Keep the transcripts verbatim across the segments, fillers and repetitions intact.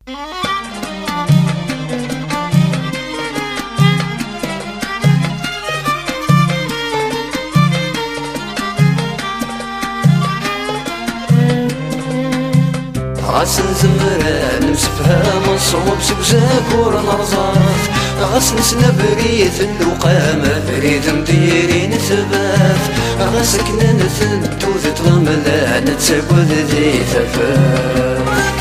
Ɣas nezmer ad nemsefham ṣṣwab seg uzakur nerẓa-t, ɣas nesla abrid n lewqam, abrid n diri netbat, ɣas akken ad nten Tewtet lamla nettagad di tafat.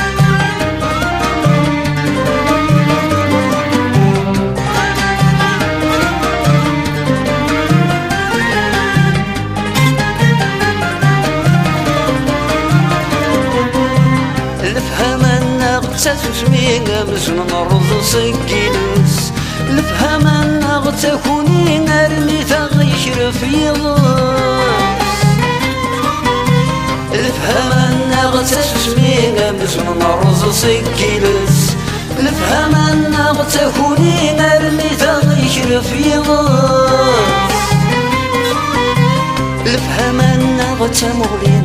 Lefhama-nneɣ d tasusmi amzun nerreẓ seg yiles. Lefhama-nneɣ d takuni armi taɣ yekref yiḍes. Lefhama-nneɣ d tasusmi amzun nerreẓ seg yiles. Lefhama-nneɣ d takuni armi taɣ yekref yiḍes. Lefhama-nneɣ d tamuɣli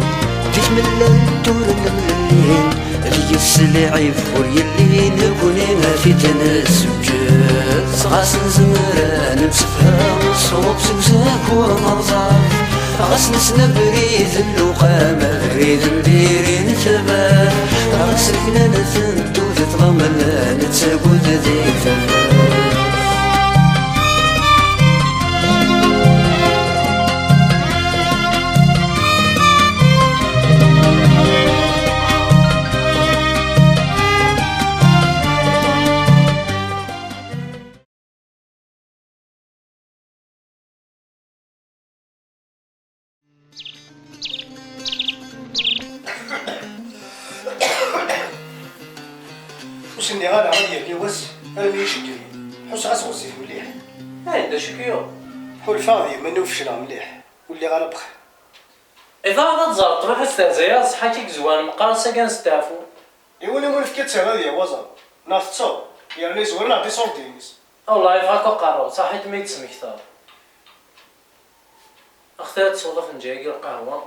di tmellalt ur nemlil. Deg-s lɛib ur yelli, nekni ad t-id-nsekkes. Ɣas nezmer ad nemsefham ṣṣwab seg uzakur nerẓa-t. Ɣas nesna abrid n lewqam, abrid n diri netbat. Ɣas akken ad nten tewtet lamla nettagad di tafat. Ur s-nniɣ ara ad yerni wass armi icegger-iyi. Ḥusseɣ-as ɣezzif mliḥ. Ay, d acu k-yuɣ? Ḥulfaɣ d yemma-nni ur fecleɣ mliḥ. Ur lliɣ ara bxir. Iḍ-a ad tẓer ṭṭbib ustehzayeɣ, ṣṣeḥḥa-k i yezwaren meqqar ass-agi ad nesteɛfu. Iwin imunefk ad terra ad yawi aẓar. Neɣ tetteɣ, yerna yezwaren-aɣ-d iṣurdiyen-is. Awllah, yeffeɣ-ak uqerru, ṣaḥit mi yi-d-tesmektaḍ. Axtir ad tesweḍ afenǧal-agi n lqahwa.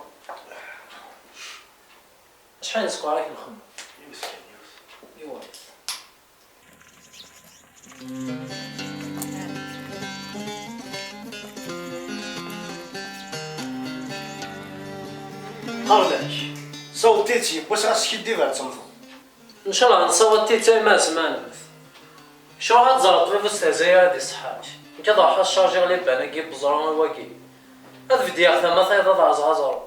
Acḥal n sskeṛ i k-nxemmem? Yiwet kan, yiwet. Yiwet. Qqaren-ak, saweḍ tidet yiwwas ɣas skiddib ar temmteḍ. Ncallah nessaweḍ tidet a yemma Ɛezzma Ɛelmet. Kečč ruḥ ad tẓreḍ ṭṭbib ustehzayeɣ ad iṣeḥḥa-k. Nekk ad ruḥeɣ ad ccarjiɣ liban-agi n weẓru i wagi. Ad beddeɣ tama tayeḍ ad ɛaẓeɣ aẓru.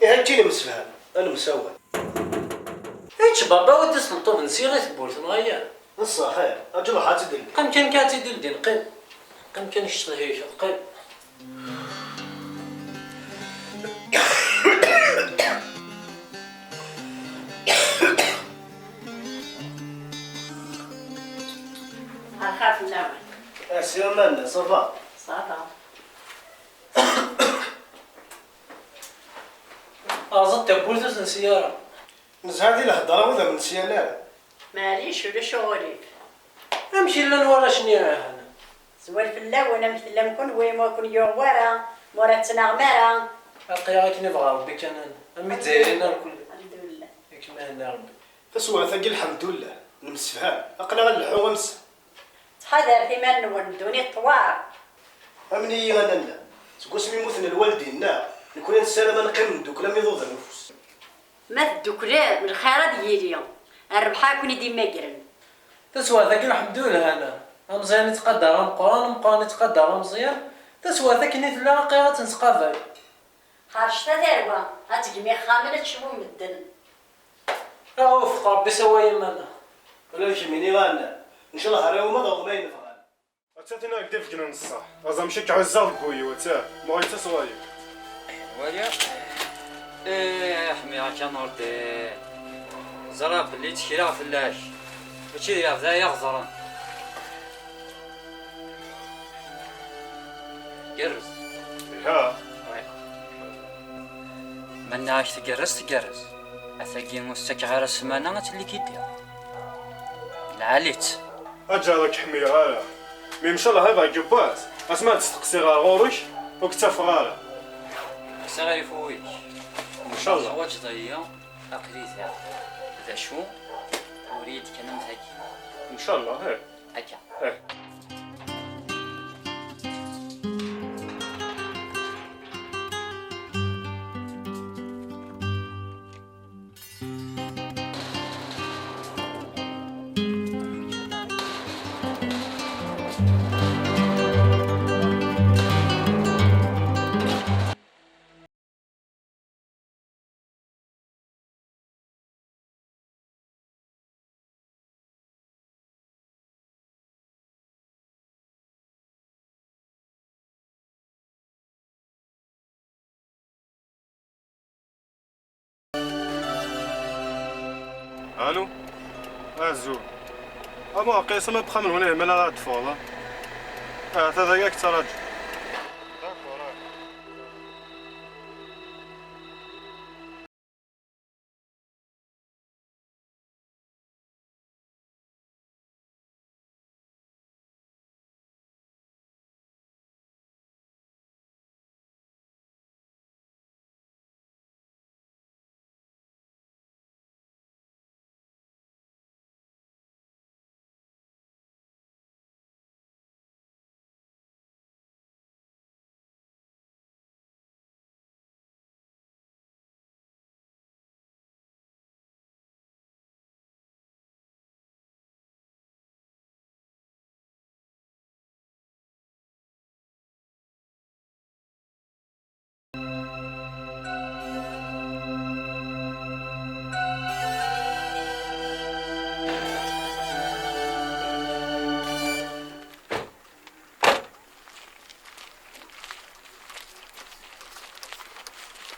Ihi akka i nemsefham, ad nemsawal. Ečč baba, awi-d isenṭuben sya i tewwurt neɣ aya? D ṣṣeḥ, ih. Aǧu ruḥ ad tt-id-ldi. Qqim kan, kan ad tt-id-ildin, qqim. Qqim kan kečč ttehhigeḍ, qqim. Lxir fell-awen. A si aman, ça va? Ça va. Rẓet tawwurt ur tensi ara. Nezha di lhedra ur d am-nesyan ara. Maɛlic, ulac uɣilif. Amek i llan warrac-nni iɛahen? Zwal fell-awen, amek tellam kunwi, ma ur ken-yuɣ wara, ma ur ad tettnaɣem ara? Aql-aɣ akken ibɣa Rebbi kan, am Izzayriyen irkelli. Alḥemdulillah. Yak ma ihenna Rebbi. Taswiɛt-agi, lḥemdullah, nemsefham. Aql-aɣ ad nleḥḥu am ssa. Ttḥadaret iman-nwen, ddunit tewɛer. Amen-iyi a nanna, seg wasmi mmuten lwaldin-nneɣ, nekkni nessaram ad neqqim neddukel am iḍudan n ufus. Ma tedduklem, lxir ad yili, rrbeḥ ad ken-id-immagren. Taswiɛt-agi, lḥemdullah, a nanna, ameẓyan ittqadar ameqqran, ameqqran ittqadar ameẓyan, taswiɛt akken i tella, aql-aɣ ad tt-nettqabal. Ḥercet a tarwa, ad tgem ixxamen, ad cfun medden. Ad ɣ-iwefeq Rebbi s awal iman-a. Ula d kemmini a nanna, ncallah ar iwumi ad awḍen ayen bɣan. Atta tin ara k-d-ifegnen ṣṣeḥ. Aẓ amek i k-ɛuzzeɣ deg wul-iw, atta, ma ɣ-yettas wayeḍ. Wali. Ih, ḥmiɣ-ak a Nurdin. Ẓriɣ belli ttekleɣ fell-ak. Mačči d iɛebda i aɣ-ẓren. Gerrez. Iha. Wi. Ma nniɣ-ak tgerrez, tgerrez. Atagi ur s-ttakeɣ ara ssmana, ad telli kidi. Lɛali-tt. Aǧar ur k-ḥmileɣ ara. Mi ncallah iḍ-agi n wass, asmi ad d-steqsiɣ ar ɣur-k, ur k-ttafeɣ ara. Kkes aɣilif wi-k. Ncallah. Teḥwaǧeḍ-iyi, aql-i da. D acu? Ur Yid kan am tagi. Ncallah, ih. Akka. Ih. Allô. Azul. Ama qisem axxam-nwen ihi, ma la teffɣeḍ, a? Ah, ta dagi ad k-ttṛaǧu.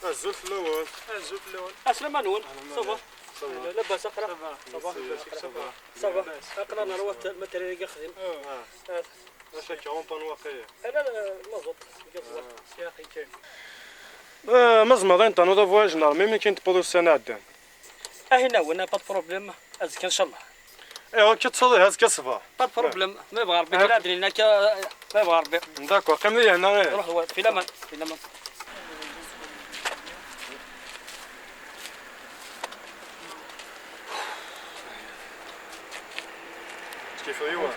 Azul fell-awen. Azul fell-awen. Aslama-nwen. Ça va? Ça va. Labas, aql-aɣ. Ça va. Ça va. Ça va. Aql-aɣ nerwa ma terra-agi axdim. Ah. Ah. Maca kra n panwa xir. Ala, la, la, mazuṭ. Ah. Ya axi kan. Ah, ma tzemreḍ ad yi-d-ternuḍ avoyage n ṛṛmim akken tewweḍ ussan iɛeddan? Ahin awen, pas de problème. Azekka, ncallah. Ayɣer akka teṭṭseḍ ihi azekka ṣṣbeḥ? Pas de problème. Ma yebɣa Ṛebbi, ah, kra ad d-nini akka, ma yebɣa Ṛebbi. D'accord, qqim di lehna, eh. Ruḥ, wa-, fi laman, fi laman. Kif yiwa.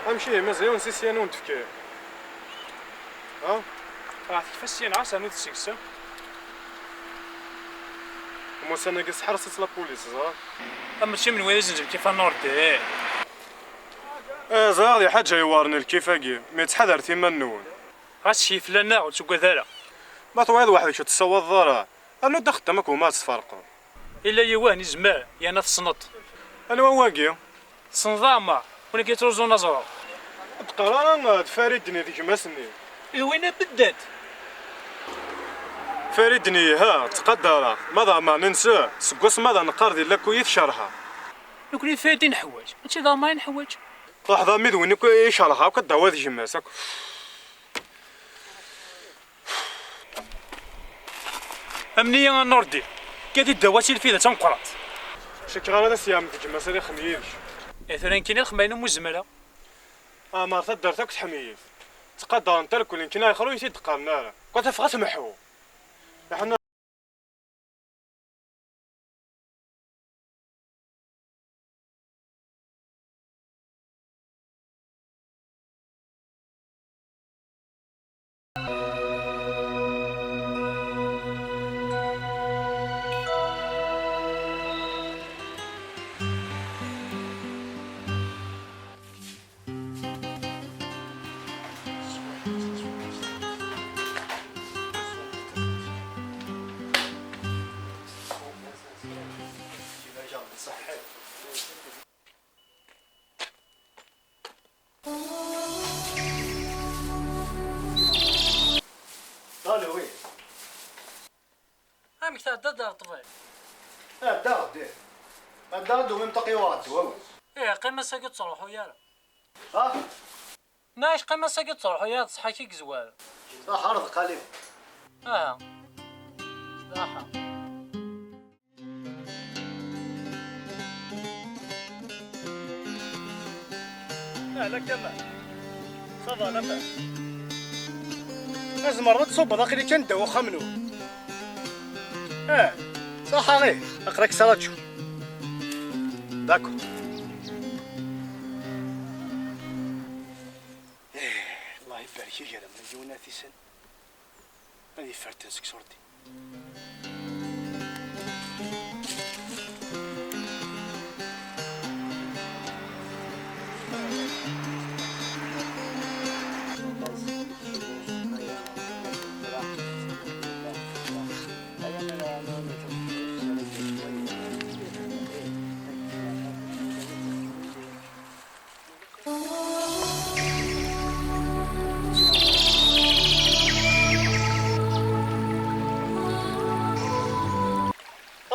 Amek ihi, mazal yiwen si syan ur n-tefki? Ha? Ah, tekfa syin, ɣas rnu-d seg-s. Am ussan-agi, seḥres-itt la police, ẓra. Am mačči menwi ara izenzen lkif a Nurdi. Eh, ẓriɣ d lḥaǧa iweɛren lkif-agi, mi ttḥadaret iman-nwen. Ɣas kif llan-aɣ, ur tuggad ara. Ma twayeḍ weḥd-k ur tessawaḍeḍ ara, rnu-d axeddam akked wuma ad tferqeḍ. Illa yiwen izmer, yerna tessneḍ-t. Anwa wagi? Tessneḍ Ɛmer, win i yettruẓun aẓru. Ur d-qqar ara d Farid-nni d gma-s-nni. D winna beddat. Farid-nni, ha, ttqadareɣ, ma d Ɛmer nensa, seg wasmi ad neqqar di lakuyit kerheɣ. Nekni d Farid i neḥwaǧ, mačči d Ɛmer i neḥwaǧ. Ruḥ d amid win akk i kerheɣ akk, ad d-awiḍ gma-s akk. Amni-yi a Nurdi, kad iddaw-as i lfida d tameqqrant. Cikkeɣ ara d as-yeɛmed gma-s ad ixem yid-k. E tura nekkini ad xemmeɣ inu mu zemreɣ. Ɛmer, taddart akk tḥemmel-it. Ttqadaren-t irkel, nekkini ayɣer ur yi-t-id-qqaren ara? Kwa tafeɣ ad tmeḥḥu. Iḥna. Alo, oui. Amek tɛeddaḍ ar ṭṭbib? Ɛeddaɣ-d, ih. Ɛeddaɣ-d, umi mṭaq yuɣ-d wawi. Ih, qqim ass-agi ur ttruḥu ara. Ah? Nɛic, qqim ass-agi ur ttruḥu ara, d ṣṣeḥḥa-k i yezwar. Ruḥ ɛreḍ qali. Aha. Aha. Ahla Kamal. Ça va, labas? Tzemreḍ ad tṣubbeḍ aql-i kan ddaw uxxam-nwen. Eh, ṣaḥa ih, aql-ak s ṛṛadyu. D'accord. Eh, Allah ibarek i gar-am, yiwen ad t-issen. Ad yeffer tazeg s urdi.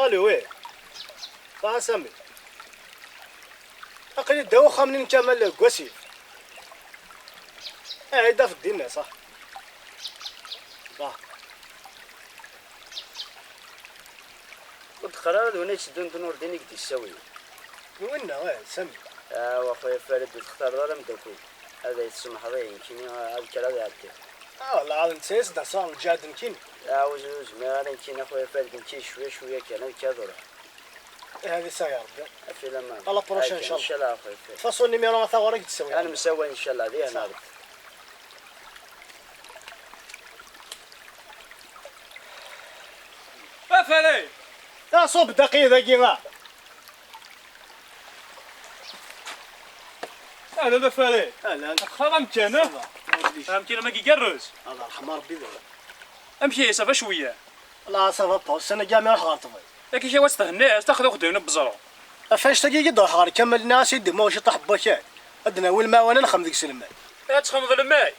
Allo, wi? Ṣaḥ a Sami. Aql-i ddaw uxxam-nni n Kamal deg wasif. Eh, ad d-tafeḍ dinna, ṣaḥ. Bah. Ur d-qqar ara d win ay yetteddun d Nurdin i k-d-yessawlen. D winna, eh, Sami. Aw, a xuya Farid, ur textareḍ ara ameddakel. Ad ay-tsemḥeḍ, ihi, nekkini ad kker ad ɛeddiɣ. Ah, wellah, ad netta as-d-aseɣ lǧehd nekkini. Ah, ur, ur zmireɣ ara nekkini, a xuya Farid, nekkini cwiya, cwiya kan, ad kker ad ruḥeɣ. Eh, ad isaɛ Rebbi. Afi laman. À la prochaine, inchallah. Inchallah, a xuya Farid. De toute façon, numéro ata ɣur-k, ad d-tessawel. Ad nemsawal, inchallah, di hna Rebbi. A Farid! Ah, ṣub daqi dagi, ah! Ahlan a Farid. Ahlan. Axxam amkan, ah? Ça va. Amkan am-agi igerrez. Allah yerḥem Rebbi d. Amek ihi, ça va cwiya? La, ça va pas. Ussan-agi armi ruḥeɣ ɣer ṭṭbib. Yak ikaw ad thenniḍ, taxeḍ uxeddim n beẓru. Ɣef annect-agi i d-ruḥeɣ ɣer Kamal, nniɣ-as i d-imuɣ ciṭuḥ n wakal. Ad d-nawi lmaɛun ad nexdem deg-s lmal. Ad txedmeḍ lmal?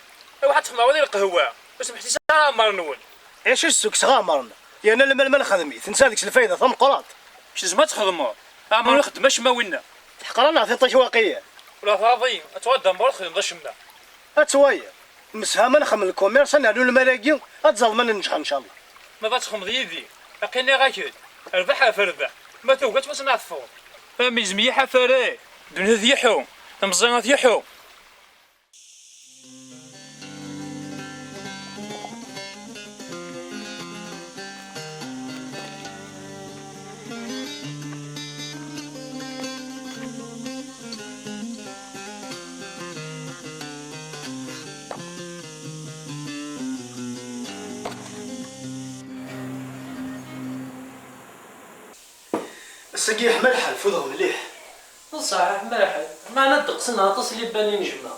Awi ad txedmeḍ awal i lqehwa. Ur smeḥsis ara aɛmar-nwen. Acu i s-ssukkseɣ aɛmar-nneɣ? Yerna lmal ma nexdem-it, nesɛa deg-s lfayda tameqqrant. Kečč tzemreḍ ad txedmeḍ. Aɛmar ur nxeddem acemma winna. Teḥqer-aneɣ tiṭ-ik waqila. Ula d aḍi, ad tuɣal d amber ur txedmeḍ acemma. Ad twaliḍ. Nemsefham ad nxemmel lkumirs, ad nernu lmal-agi, ad teẓreḍ ma nenǧeḥ, ncallah. Ma ad txedmeḍ yid-i, aql-i nniɣ-ak-d, rbeḥ ɣef rbeḥ, ma tugiḍ, ad tɛeffuḍ. Am izem yiḥa fare, ddunit ad tyiḥu, temẓi ad tyiḥu. Ass-agi yeḥma lḥal, fudeɣ mliḥ. D ṣṣeḥ, yeḥma lḥal. Meɛna ddeqsen aṭas n liban i nejmeɛ.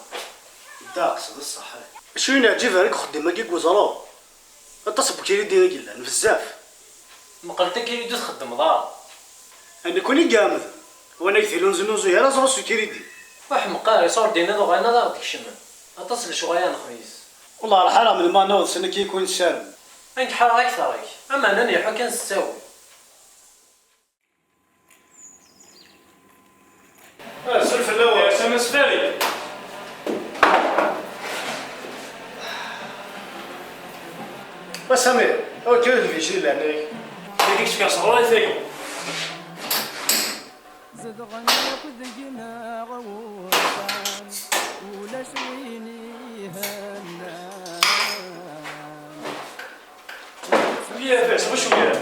Ddeqs, d ṣṣeḥ. Acu i neɛǧib ara deg uxeddim-agi deg weẓru? Aṭas n ukridi i yellan, bezzaf. Meqqret akridi ur txeddmeḍ ara. A nekkni i iɛemden. Wanag tili ur neznuzuy ara ẓru s ukridi. Ur ḥmeq ara, iṣurdiyen ad uɣalen ad aɣ-d-kecmen. Aṭas n lecɣal ara nexdem yis-s. Wellah ar ḥareɣ melmi ara naweḍ s nekk i kun-ssarem. Ad nk-ḥareɣ akteṛ-ik. Ameɛna ad nyeḥḥu kan s ttawil. Azul fell-awen. Yeɛṣa Mass Farid. A Sami, awi-d kan lbijri leɛnaya-k. Dagi kečč kar sɣur ay tayi. Zedɣen akk deg-neɣ wurfan, ulac win ihennan. Cwiya bas, ɣer cwiya.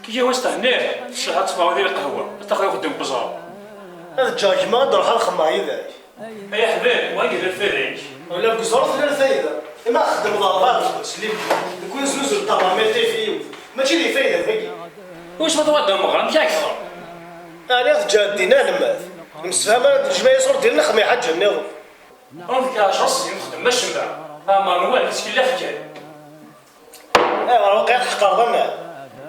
Kiki wass tehniḍ, tecleḥ ad teffɣeḍ di lqahwa, ad taxeḍ uxeddim n weẓru. Ad ǧǧeɣ gma ad d-ruḥeɣ ad xemmeɣ yid-k. Ay aḥbib, wa i yella lfayda-ik? Ula deg uẓru tella lfayda. Ima xeddmeḍ rebɛa lexbez, li nekk ur neznuzu lṭabar, ma tif yiwet. Mačči d lfayda dagi. Wiss ma tewweḍ d ameɣra, amek ara k-teḍra? Ɛni ad teǧǧeḍ ddin almad? Nemsefham ara d-nejmeɛ iṣurdiyen nexdem iḥaǧa nniḍen. Ur nekk ɛecṛa snin nxeddem acemma. Aɛmar n waḥed yettkelliḥ kan. Ayɣer waqila tḥeqreḍ aman?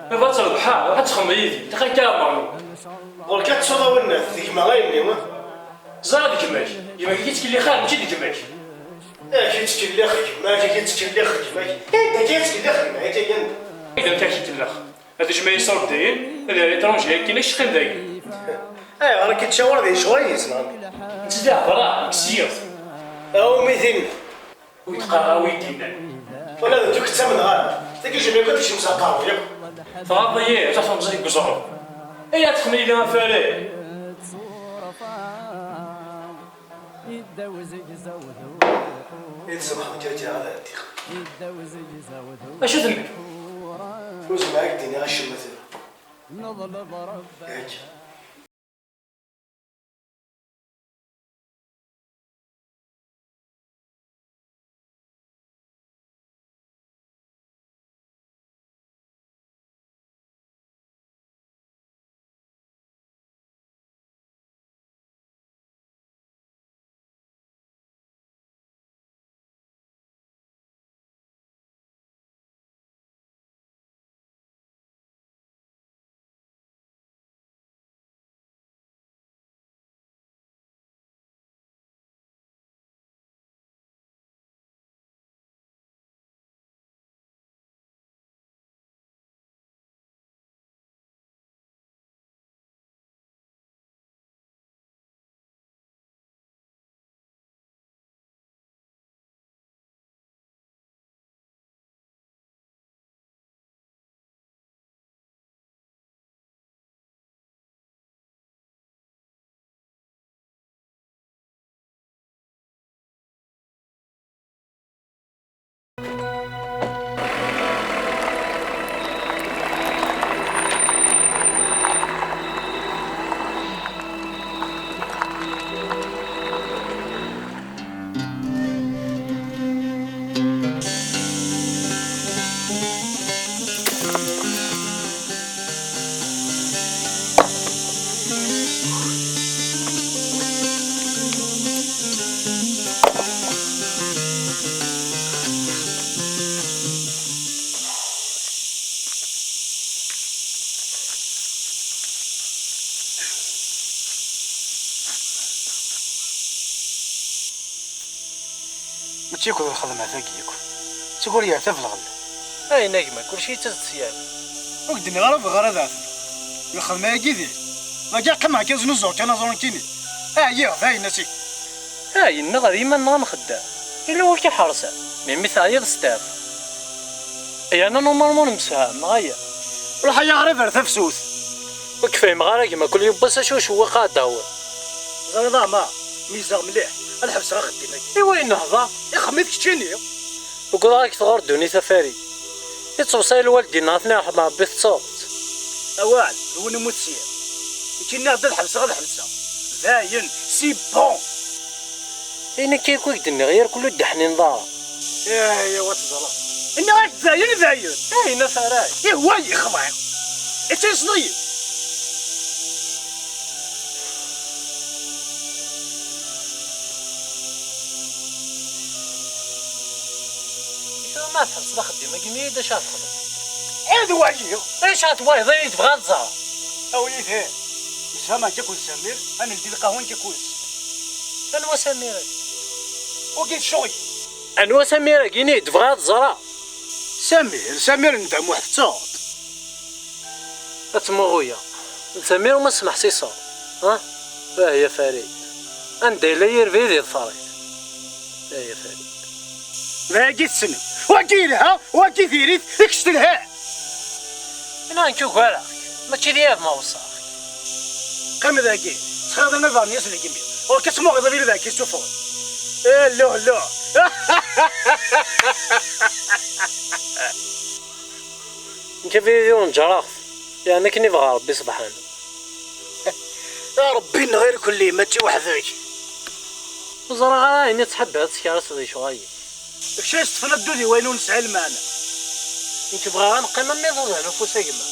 Baba ad trebḥeḍ, ruḥ ad txedmeḍ yid-i, taqay kan aɛmar n waḥed. Ɣur-k ad tettuḍ awennat, d gma ayenni, wa? Ẓer d gma-k, gma-k i k-yettkellix ara, mačči d gma-k. Ak-yettkellix gma-k, ak-yettkellix gma-k. Eh, d ak-yettkellix gma-k, akka kan. Anda akka k-ikellex? Ad tejmeɛ iṣurdiyen, ad yerr iṭrunji akken i k-teqqim dagi. Ayɣer akka tcawreḍ di lecɣal-is, neɣ? Netta d aɛebran, deg syiḍ. Awmi tin. Ur d-qqareɣ ara wi d-yennan. Wala d nekk ur k-ttamneɣ ara. Tagi jmiɛ kan tekcem s aqerru yakk. Tɣaḍ-iyi, ad tafeḍ mẓi deg uẓru. Ay ad texmel yili afari. I tṣebḥeḍ kan ad ɛeddiɣ. Acu tenniḍ? Ur zemreɣ ad k-d-iniɣ acemma tura. Yak. Mačči akked lxedma-tagi yakk. Ttaggur yeɛtab lɣella. Ayen a gma, kulci yettaẓ-d sya. Ur k-d-nniɣ ara bɣiɣ ara ad ɛetbeɣ. Lxedma-agi din. Dagi qqimeɣ kan znuzuɣ kan aẓru nekkini. Ɛyiɣ, dayen a sidi. Ayen-nneɣ ar yiman-nneɣ a nxeddem. Yella win k-iḥersen. Mi mi teɛyiḍ steɛfu. Yerna numer ma ur nemsefham, neɣ aya? Ruḥ ay aɣrib ar tafsut. Ur k-fhimeɣ ara gma, kul yiwwas acu ucewwiq ad d-tawiḍ. Ẓriḍ a Ɛmer, meyyzeɣ mliḥ, ad ḥebseɣ axeddim-agi. I wayen nehḍer? Ixem-it keččini. Ugadeɣ ad k-tɣur ddunit a Farid. I ttewṣa i lwaldin-nneɣ ad ten-iṛḥem Ṛebbi tettuḍ-tt. Awal, d win umi tt-sliɣ. Nekki nniɣ-d ad ḥebseɣ, ad ḥebseɣ. Dayen, c'est bon. I nekk yakk i k-d-nniɣ, yerkul ur d-ḥnin ara. Ih, yaw ad teẓreḍ. Nniɣ-ak-d dayen, dayen. Ayen a Farid? Ihwa-yi xḍiɣ. Ittayseḍ-iyi. I tura ma tḥebseḍ axeddim-agi, ini-yi-d acu ara texdem. Ad wayiɣ. Acu ara twayeḍ, ini-d bɣiɣ ad ẓreɣ. Awi-yi-d. Msefhameɣ-k akked Samir, ad neldi lqahwa nekk akked-s. Anwa Samir-agi? Wagi d ccɣel. Anwa Samir-agi, ini-d bɣiɣ ad ẓreɣ. Samir, Samir n Dda Muḥ, tettuḍ-t. Ad tmuɣuyeɣ. D Samir uma smeḥsiseɣ. Ha? Ah, ya Farid. Anda yella yirbi di ḍfer-it. Ah, ya Farid. Dagi tessnem. Wagi yelha, wagi diri-t, i kečč telha. Ina nekk ugareɣ-k. Mačči d yir ma weṣṣaɣ. Qqim dagi. Ttxaḍ anabaḍ-nni aselgem-iw. Ɣur-k ad tmuɣeḍ abrid dagi s tufeḍ. Eh, luh, luh. Nekk abrid-iw neǧǧreɣ-t, yeɛni akken ibɣa Ṛebbi subḥanu. A Ṛebbi-nneɣ irkelli, mačči weḥd-k. Ur ẓriɣ ara ayen i tettḥibbiḍ ad tekreḍ di ccɣel-ik. D kečč ay yeṭṭfen addud i wayen ur nesɛi lmeɛna. Nekk bɣiɣ ad neqqim am iḍudan ufus a gma.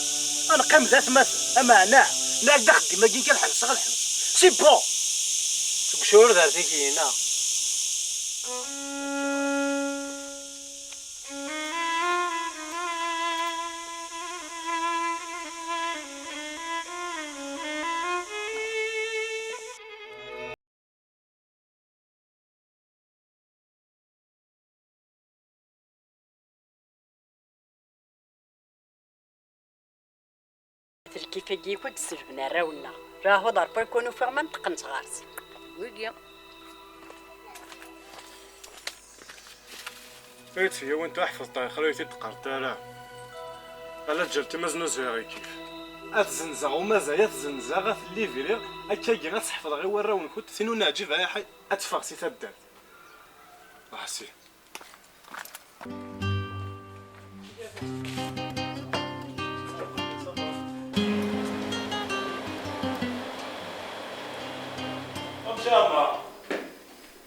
Ad neqqim d atmaten, ameɛna, nniɣ-ak-d axeddim-agi kan ḥebseɣ, ad ḥebseɣ. C'est bon! Seg ucurud ar tigi, neɣ? Lkif-agi yakk i yesselben arraw-nneɣ. Rahu d Ṛebbi ur ken-ufiɣ ma nṭeqqen-tt ɣer-s. Wigi. Ay tt-yawin tuḥfeḍ ṭṭayxer ur yi-t-id-qqareḍ ara. Ala ǧǧal timaznuzayeɣ i kif. Ad zenzeɣ umazay, ad zenzeɣ, ad t-llibriɣ, Akkagi ad sḥefḍeɣ i warraw-nkent, tin ur neɛǧib ara ḥay ad teffeɣ si taddart. Aḥsi. Amek a ɛemma?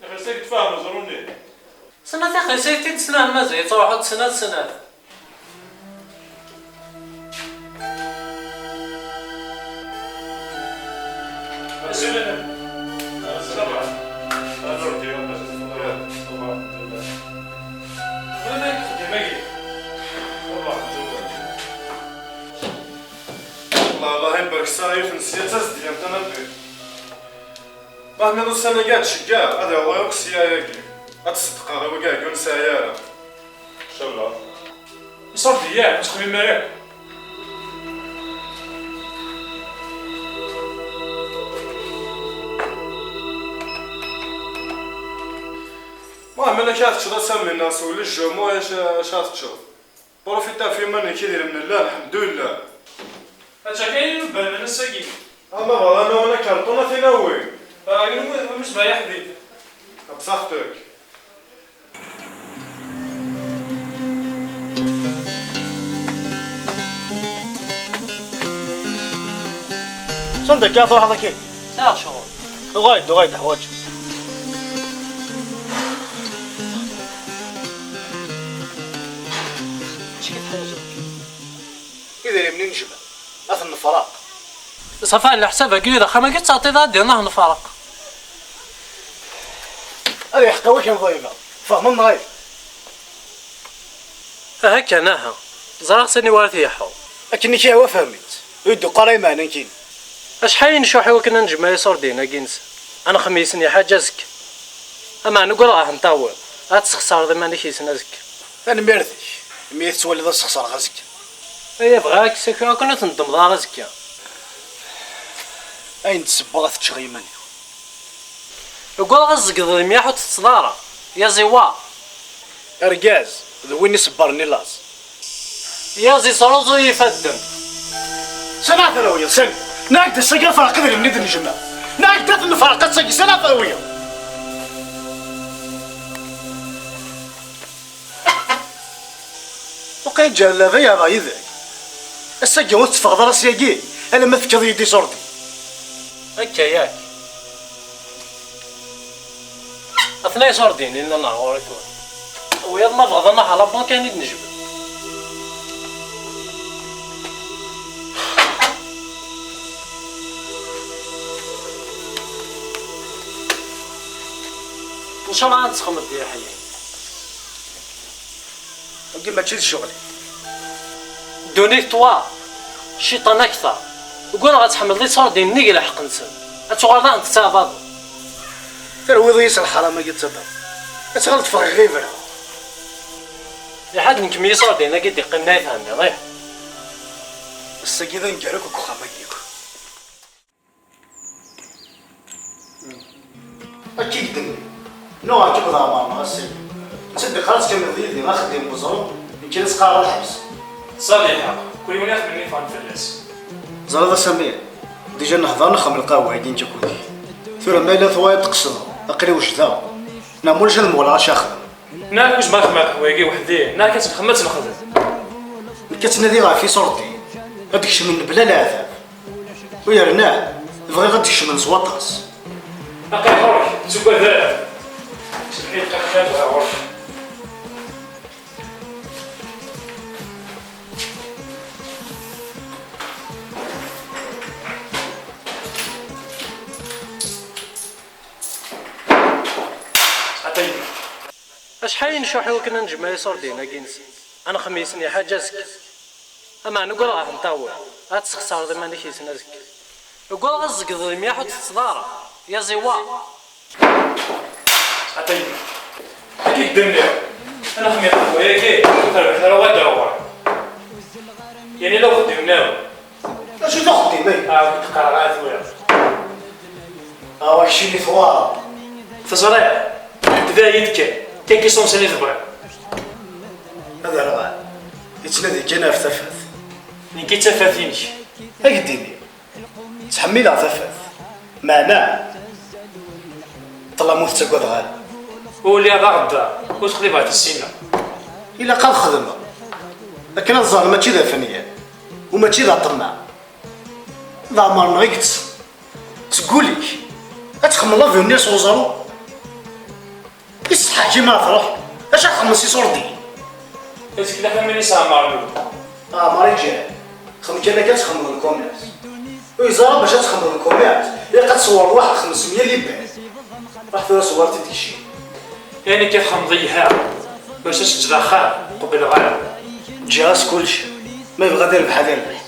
Ixelṣ-ik tfehmeḍ ẓruni. Snat ixelṣ-ik-id snat mazal yettruḥu-d snat snat. Allah, Allah ibarek, sɛiɣ yiwet n ssya d tazedgant tanaddit. Ma tmiḍ ussan-agi ad tceggeɛ, ad iɛuḍ akk ssya-agi. Ad tṣeddqeɣ i wagi ur nesɛi ara. Ncallah. Iṣurdiyen, ur ttxemmim ara akk. Ma, ma amek ara teččeḍ a Sami, neɣ s wul n jjumu, acu, acu ara teččeḍ? Profite ɣef yiman-ik, idrimen llan, lḥemdullah. Atta kan i nubban ass-agi. Ama bɣan awen akarṭun, ad t-in-awin. Ayen umi, umi sbeɛ aḥbib. Absaxtek. Sanda akka truḥeḍ akka? Sɛiɣ ccɣel. Uɣal-d, uɣal-d, ḥwaǧ. Acu i teḥwaǧeḍ? Idrimen i nejmeɛ, ad ten-nefreq. Ṣafi, ɛla leḥsab-agi, d axxam-agi tettɛeṭṭiḍ ad d-iniḍ nefreq. Ad yeḥqi wakal ḍayba. Tfehmeḍ neɣ ala? Aha kan, aha. Ẓriɣ sani wara t-yeḥḥu. Akken i k-yehwa fhem-itt. Ur yi-d-tuqqa ara i meɛna nekkini. Acḥal i ncuḥ i wakken ad nejmeɛ iṣurdiyen-agi-nsen, ad nexmisen i ḥaǧa azekka. Ameɛna ugadeɣ ad ten-tawiḍ, ad tesxeṣreḍ iman-ik yes-sen azekka. Tanemmirt-ik, imi i tettwaliḍ ad sxeṣreɣ azekka. Aya bɣiɣ ad k-ssakreɣ akken ur tendemmeḍ ara azekka. Ayen d-ssewweɣ ad t-ččeɣ i yiman-iw. Ugadeɣ ad tzegdeḍ mliḥ ur teṭṭseḍ ara. Yaziwa. Argaz, d win iṣebbren i laẓ. Yazi sruẓuy ifadden. Sani ad t-rewyeḍ, sani? Nniɣ-ak-d ass-agi ad ferqeɣ idrimen i d-nejmeɛ. Nniɣ-ak-d ad t-nefreq ass-agi, sani ad t-rewyeḍ? Waqil ǧǧan laba yeɛḍa yid-k. Ass-agi ur tetteffɣeḍ ara syagi alamma tefkiḍ-iyi-d iṣurdiyen. Akka yak. Atna iṣurdiyen i llan ɣur-i tura. Wiyaḍ ma bɣeḍ ad nruḥ ɣer la banque ad ten-id-nejbed. Ncallah ad nettxemmem di leḥya. Wagi mačči d ccɣel-ik. Ddunit twa, cciṭan akteṛ. Ugadeɣ ad tḥemmleḍ iṣurdiyen nnig lḥeqq-nsen. Ad tuɣaleḍ ad ten-tettɛabadeḍ. Terwiḍ-iyi s lḥaram-agi d taddart. Ad tɣileḍ ffɣeɣ i bra. Iḥad nekk m yiṣurdiyen-agi d-iqqimen ay thenniḍ, ih. Ass-agi d aneggaru-k deg uxxam-agi akk. Akka i k-d-nniɣ. Nuɣ ɛǧeb d Ɛmer neɣ a Sidi. Netta d-iqqar ad tkemmleḍ yid-i axeddim n weẓru, nekk la s-qqareɣ lḥebs. Tesɛiḍ lḥeqq, kul yiwen ixdem ayen yeffɣen fell-as. Teẓriḍ a Samir, dija nehder nexdem lqahwa-agi nekk akked-k. Tura ma yella tebɣiḍ ad tqesdeḍ, aql-i wejdeɣ. Neɣ ma ulac ad muɣleɣ acu axdem. Neɣ kuc ma xedmeɣ lqahwa-agi weḥd-i, neɣ kan tt-nexdem ad tt-nexdem. Nekk ad ttnadiɣ ɣef iṣurdiyen, ad d-kecmen mebla leɛtab. U yerna, bɣiɣ ad d-kecmen s waṭas. Aql-i ɣur-k, ur ttagad ara. Sebḥi dqiqa kan bɣiɣ ɣur-k. Atay. Acḥal i ncuḥ i wakken ad nejmeɛ iṣurdiyen-agi-nsen, ad nexmisen i ḥaǧa azekka. Ameɛna ugadeɣ ad ten-tawiḍ, ad tesxeṣreḍ iman-ik yes-sen azekka. Ugadeɣ ad tzegdeḍ mliḥ ur teṭṭseḍ ara. Yaziwa. Atay. Akka i k-d-nniɣ. Ad nexmir ɣef wayagi, ur terbiḥ ara wad ɣur. Yella uxeddim nniḍen. Acu d uxeddim-agi? Ah, ur d-qqareɣ ara tura. Awa keččini twalaḍ. Teẓriḍ, ḥedd da yid kan, kan ki sonsen i tebɣiḍ. Ad rɣan, yettnadi kan ɣef tafat. Nekki d tafat-inek. Ad k-d-iniɣ, ttḥemmileɣ tafat. Meɛna, ṭṭlam ur tettagadeɣ ara. Uli ad aɣ-d ur teqlibeɣ tissineɣ. Ilaq ad xedmeɣ. Akken ad ẓren mačči d afenyan, u mačči d aṭemmaɛ. D aɛmer-nneɣ i yeṭṭsen. Seg wul-ik, ad txemmleḍ avenir s uẓru? Iṣeḥḥa kima ad truḥ, acu ad xemmes iṣurdiyen? Azekka d ayen i s-ɛemmren. Ɛmer iǧehd, xem kan akka ad txemmleḍ commerce. Ur yeẓra bac ad txemmleḍ commerce, ilaq ad tṣewwreḍ waḥed xemsemya libas. Ruḥ tura ṣewwer-t-id deg cci. Ayen akka txemmeḍ yelha, bac ad teǧǧeḍ axxam, qebleɣ ara. Ǧǧiɣ-as kullec, ma yebɣa ad irbeḥ ad irbeḥ.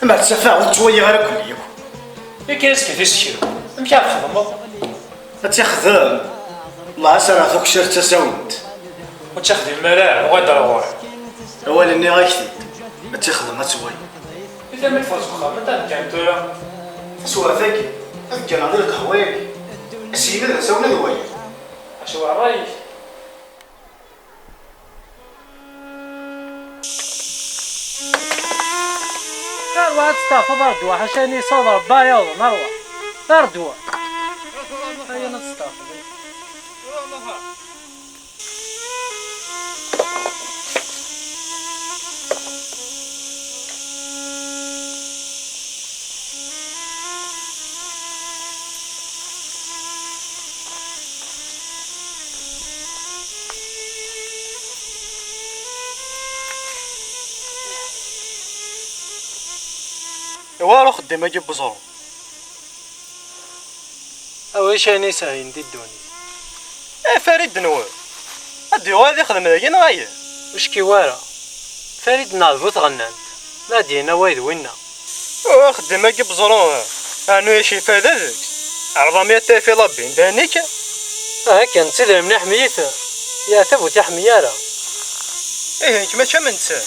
Amer ttafeɣ ur ttwaliɣ ara kulli yakk. Yakan azekka tis kra, amek ara txedmeḍ? Ad tt-ixdem. Wellah ad s-rreɣ takcert d tasawent. Ur tt-ixdim ara, uɣal-d ar ɣur-i. Awal nniɣ-ak-t-id. Ad tt-ixdem ad twali. I tama teffeɣ seg uxxam, anta d kan tura? Taswiɛt-agi, ad gganeɣ di lqahwa-agi. Ass-yini d asawen ad waliɣ. Acu ṛṛay-ik? Arwa ad testeɛfuḍ ar ddwa, ḥaca-ni ṣṣud Ṛebbi ara yawḍen, arwa. Ar ddwa. Ayen ad testeɛfuḍ. Iwala uxeddim-agi n weẓru. Awi ayen i yesɛin di ddunit. Eh, Farid nwen, ad d-yuɣal ad ixdem dagi neɣ ayen? Ur ckiw ara. Farid neɣ d bu tɣennant, la d-yenna way d winna. Oh, axeddim-agi n weẓru, ɛnu yac ifada deg-s. Ɛreḍ-am yatta ifilabbin d anik. Ah, akken d tidrimen iḥemmel-iten, yeɛtab ur t-iḥemmel ara. Ihi nekk mačči am netta.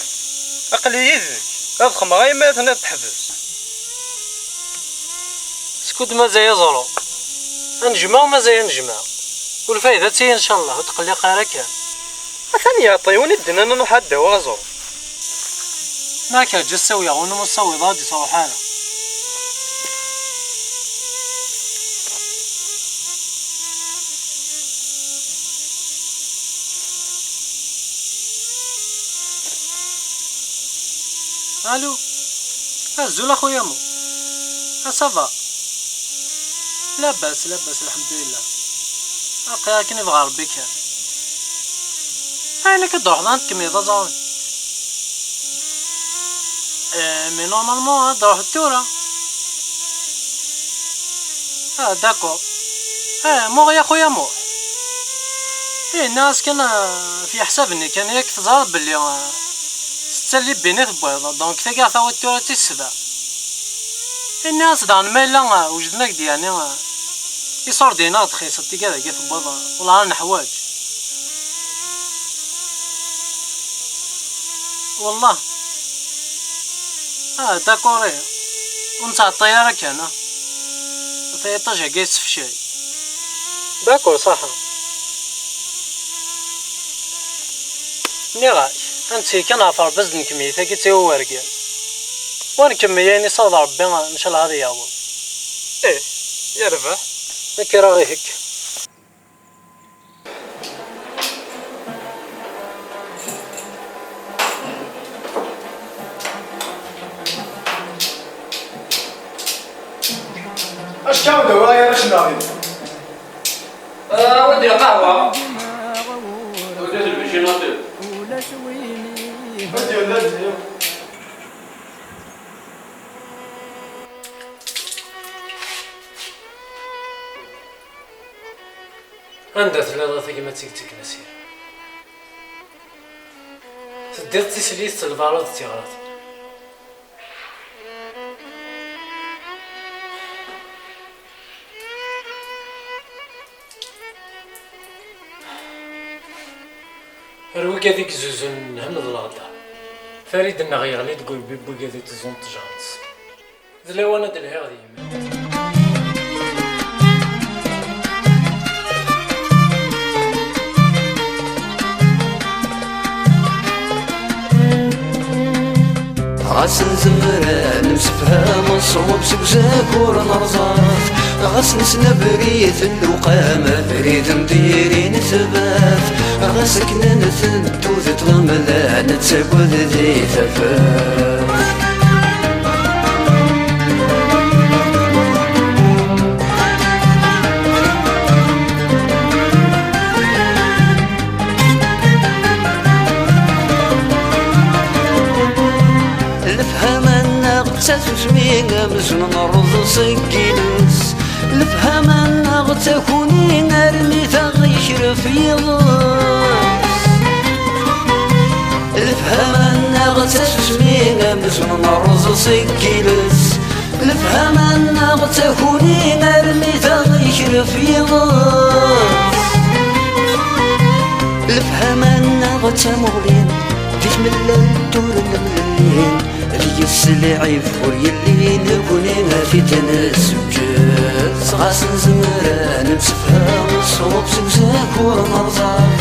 Aql-i yid-k, ad xedmeɣ ayen ma ad ten-id-teḥbes. Skud mazal aẓru. Ad nejmeɛ u mazal ad nejmeɛ. U lfayda ad tili ncallah, ur tqelliq ara kan. Atan yeɛṭi win i d-nnan ad nruḥ ad d-awiɣ aẓru. Neɣ akka, ǧǧa ssawyeɣ, win ur ssawyeḍ ad d-truḥ ara. Allô. Azul a xuya Mo. Ah, ça va. Labas, labas, lḥemdulillah. Aql-i akken ibɣa Rebbi kan. Ayen akka d-truḥeḍ ad tkemmleḍ aẓawan. Eh, mais normalement ad d-truḥeḍ tura. Ah, d'accord. Eh, Muɣ ya xuya Muḥ. Eh, nniɣ-as kan, ah, ɣef yeḥsab-nni kan, yak teẓriḍ belli, ah, setta libin i tewwiḍ, donc tagi tawiḍ tura d tis sebɛa. Eh, nniɣ-as daɣen ma yella, ah, wejden-ak-d yeɛni, ah, iṣurdiyen ad ɣ-d-txiseḍ, tigad-agi tewwiḍ, ah, wellah ar neḥwaǧ. Wellah. Ah, d'accord, eh. Ur nettɛeṭṭil ara kan, ah. Ata iṭij-agi yessefcay. D'accord, ṣaḥa. Nniɣ-ak, ad nettkel kan ɣef Ṛebbi, ad d-nkemmel tagi d tiwurgin. Wa nkemmel ayen isaweḍ Ṛebbi, ncallah ad yaweḍ. Ih, yerbeḥ. Nekk ara ɣ-ihegg. Acḥal d awal ara cnaɣ din? Ah, waddi lqahwa. Waddi lbicinaṭi. Waddi lbicinaṭi. Anda telliḍ a tagmat i yettgen asirem? Teddiḍ d tislit s lbarud d tiɣratin. Ar wigad i yezzuzun lhemm d leɣder. Farid-nneɣ yeɣli deg urbi n wigad i tteẓẓun ttejra-nsen. D lawan ad d-lhiɣ d yemma. Ɣas nezmer ad nemsefham, ṣṣwab seg uzakur Ɣas nesnabri-ten lewqam, abrid n diri netbat. Ɣas akken ad ntentu di ṭṭlamla, nettagad di tafat. Lefhama-nneɣ d tasusmi, amzun nrreẓ seg yiles. Lefhama-nneɣ d takuni, armi taɣ-yekref yiḍes. Lefhama-nneɣ d tasusmi, amzun nrreẓ seg yiles. Lefhama-nneɣ d takuni, armi taɣ-yekref yiḍes. Lefhama-nneɣ d tamuɣli, di tmellalt ur nemlil. Deg-s lɛib ur yelli, nekni ad t-id-nesseǧǧed. Ɣas nezmer ad nemsefham, ṣṣwab seg uzakur nerẓaf.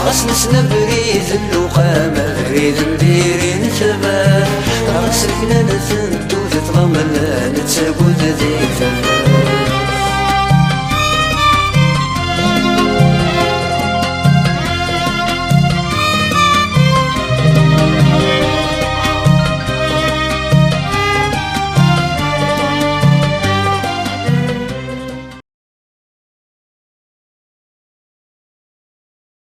Ɣas nesnabri-ten lewqam, abrid n diri netbat. Ɣas akken ad ntentu di ṭṭlamla, nettagad di tafat.